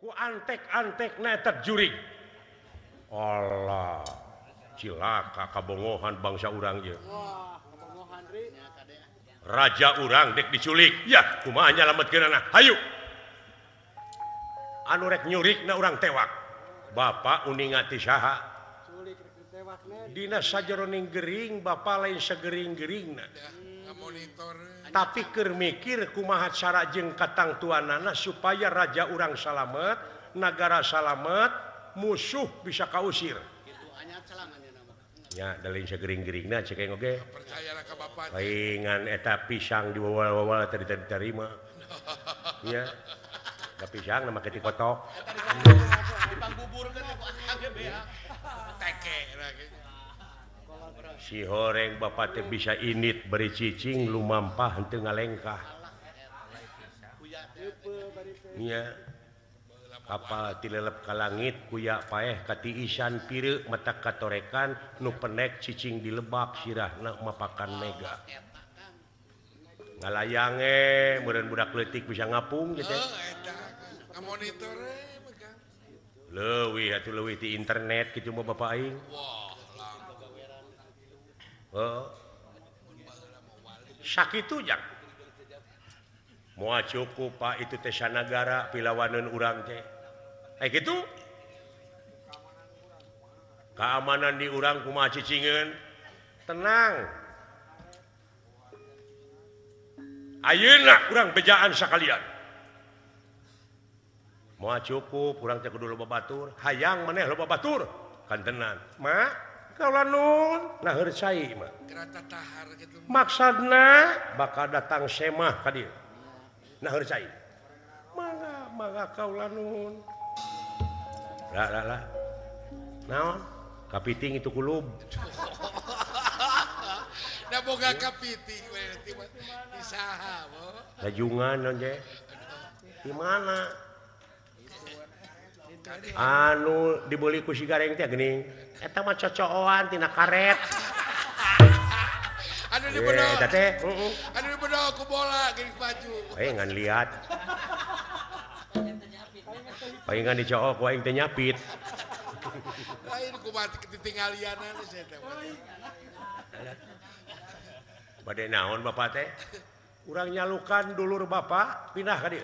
Ku antek-antek na eta jurig. Allah, cilaka kabongohan bangsa urang ieu. Raja urang dek diculik. Ya, kumaha nyalametkeunana? Hayu. Anu rek nyurikna urang tewak. Bapak uninga ti saha? Dina sajeroning gering, bapak lain segering-geringna. Tapi keur mikir kumaha cara jeung katangtuanana supaya raja urang salamet, nagara salamet, musuh bisa kausir. Ya, da lain segering-geringna cek aing oge. Paingan eta pisang diwawal-wawal tadi diterima. Ya. Da pisang na make ti kotok. Si horeng bapak teh bisa init beri cicing lumampah henteu ngalengkah. Nya. Kapal tilelep ka langit kuya paeh katiisan pireuk mata katorekan nu penek cicing dilebak sirahna mapakan mega. Ngalayange meureun budak leutik bisa ngapung gitu. Leuwih atuh leuwih ti internet kitu mah bapak aing. Heeh. Sakitu jang. Moal cukup Pak itu teh sanagara pilawaneun urang teh. Gitu keamanan di urang kumaha cicingeun tenang ayeuna urang bejaan sakalian moal cukup urang teh kudu loba batur hayang maneh loba batur kantenan ma kaula nun nah heur cai mah maksudna bakal datang semah ka dieu nah heur cai mangga mangga kaula nun. Lah lah lah. Naon? Kapiting itu kulub. Da boga kapiting we di saha, Bo? Lajungan naon je? Di mana? Anu dibeli ku si gareng teh geuning. Eta mah cocooan tina karet. Anu dibedo. Eta teh, heeh. Anu dibedo ku bola geuning baju. Eh ngan liat. Palingan dicook ku aing teh nyapit. Lain kumaha ketinggalianan sia teh. Bade naon bapak teh? Urang nyalukan dulur bapak pindah ka dieu.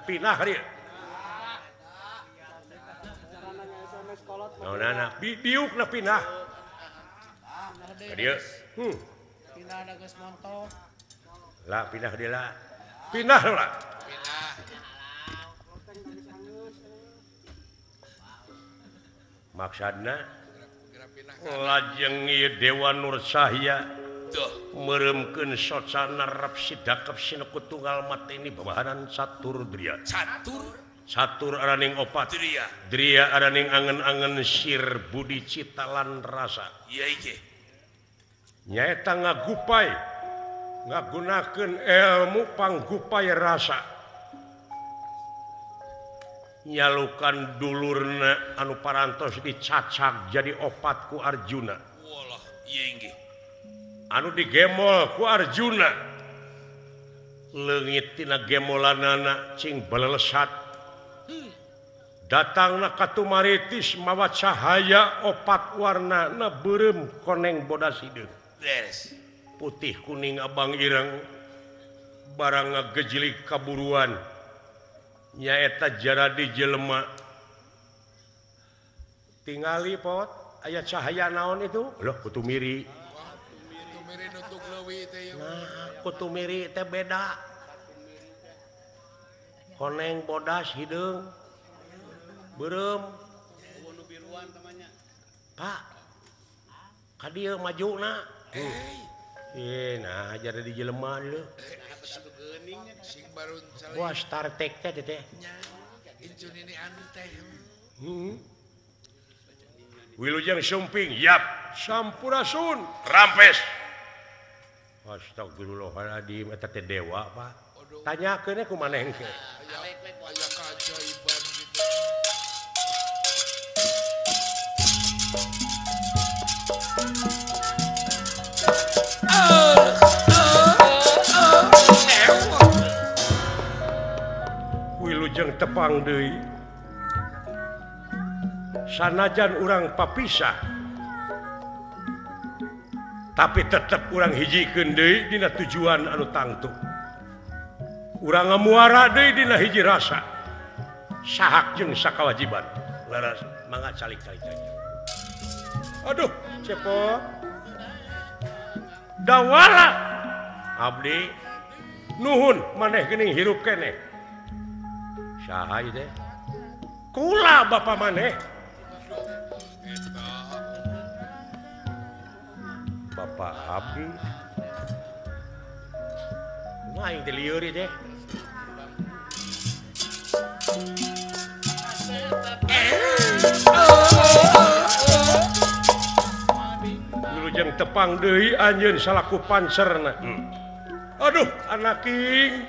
Pindah ka dieu. Naonana diukna pindah. Ka dieu. Pindah da geus montok. Lah pindah ka dieu lah. Pindah lah. Pindah. Maksudna lajeng ieu Dewa Nur Cahya meremkeun socana rap sidakep sineku tunggal mateni babahanan catur dria. Catur? Catur araning opat. Dria. Dria araning angen-angen sir budi cita lan rasa. Iya iki. Nyaeta ngagupai ngagunakeun ilmu panggupai rasa. Nyalukan dulurna anu parantos dicacak jadi opat ku Arjuna. Walah, ieu inggih. Anu digemol ku Arjuna. Leungit tina gemolanana cing balelesat. Datangna ka Tumaritis mawa cahaya opat warnana beureum koneng bodas hideung. Beres. Putih kuning abang ireng barang ngagejilig kaburuan. Nyaeta jaradi jelema tingali pot aya cahaya naon itu loh kutu miri. Nah kutu miri teh beda koneng bodas hideung beureum Pak ka dieu majuna. Nah jaradi jelema leuh. Wah Star Trek teh teh. Wilujeng Sumping, yap, sampurasun, rampes. Astagfirullahaladzim, eta teh dewa, Pak. Tanyakeun ku maneh engke. Aya keajaiban gitu. Wilujeng tepang deui. Sanajan urang papisah tapi tetep urang hijikeun deui dina tujuan anu tangtu. Urang ngamuara deui dina hiji rasa. Sahak jeung sakawajiban. Leres mangga calik-calik. Aduh, cepot. Dawala abdi nuhun maneh geuning hirup keneh. Saha ieu teh? Kula bapa maneh. Bapak abdi. Kumaha aing teh lieur ieu teh? Wilujeng tepang deui anjeun salaku pancerna. Aduh, anaking.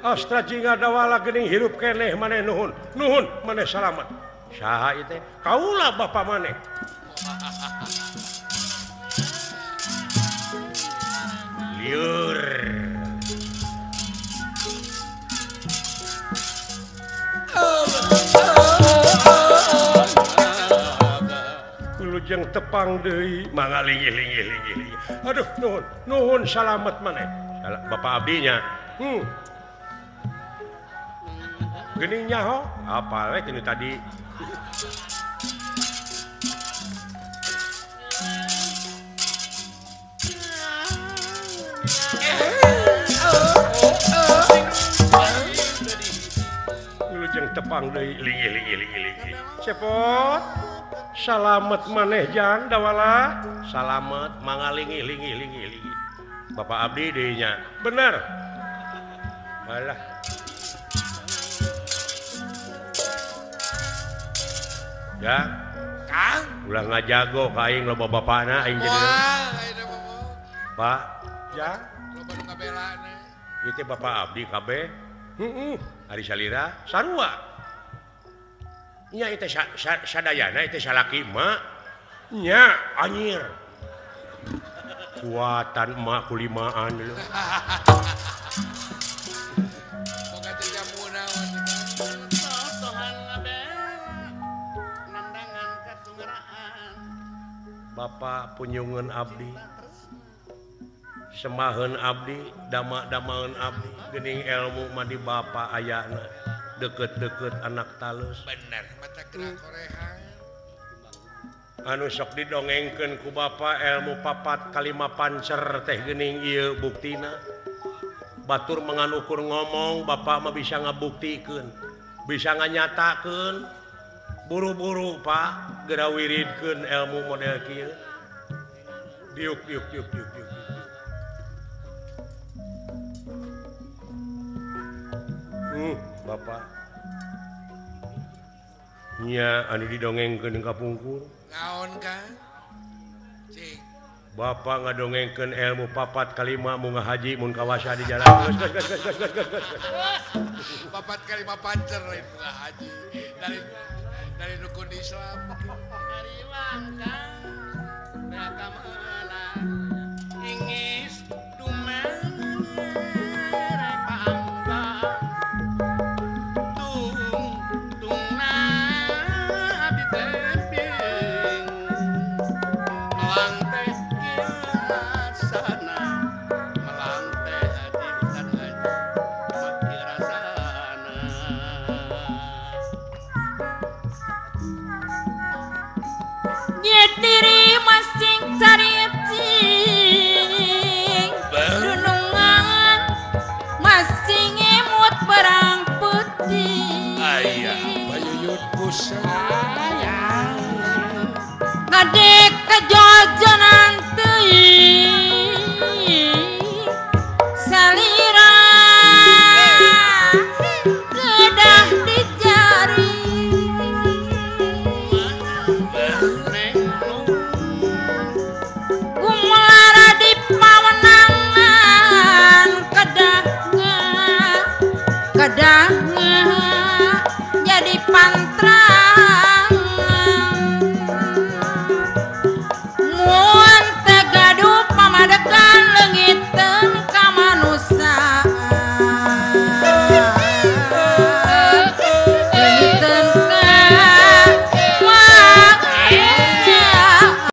Astra jingga dawala geuning hirup keneh maneh nuhun. Nuhun maneh salamet. Saha ieu teh? Kaula bapa maneh. Liur. Wilujeng tepang deui mangga linggih linggih linggih linggih. Aduh, nuhun, nuhun salamet maneh. Bapak abdinya. Geuning nyaho, apa we tinu tadi. Wilujeng tepang deui linggih linggih linggih linggih. Cepot. Salamet maneh jang dawala. Salamet mangga linggih linggih linggih linggih. Bapak abdi deui nya. Bener. Alah. Ya. Kang, ulah ngajago ka aing loba bapana aing jadi. Pak, ya. Loba nu ngabelana. Ieu teh bapak abdi kabeh. Heeh, ari salira sarua. Nya ieu teh sadayana ieu teh salaki emak. Nya anjir. Kuatan emak kulimaan lho. Bapak punyungan abdi, semaheun abdi, dama-damaeun abdi, geuning ilmu mah di bapa ayana, deket-deket anak talus. Bener, mata gerak korehan. Anu sok didongengkeun ku bapa ilmu papat kalima pancer teh geuning ieu buktina. Batur menganukur ngomong, bapak mah bisa ngabuktikeun, bisa nganyatakeun. Buru-buru Pak geura wiridkeun ilmu model kieu. Diuk diuk diuk diuk diuk. Bapak. Nya anu didongengkeun ka pungkur. Naon Kang? Cing. Bapak ngadongengkeun ilmu papat kalima mun ngahaji mun kawasa di jalan. Geus geus geus geus geus geus. Papat kalima pancer lain ngahaji. Dari rukun Islam. Hariwang Kang raka ingis dumere pangga tung tungna abdi teping melang teh kiasana melang teh adi utan haji maki rasana. Nyet diri masing cariting dunungan masing emut perang putih. Ayah payuyut busa ngadek kejojonan teuing salira kedah di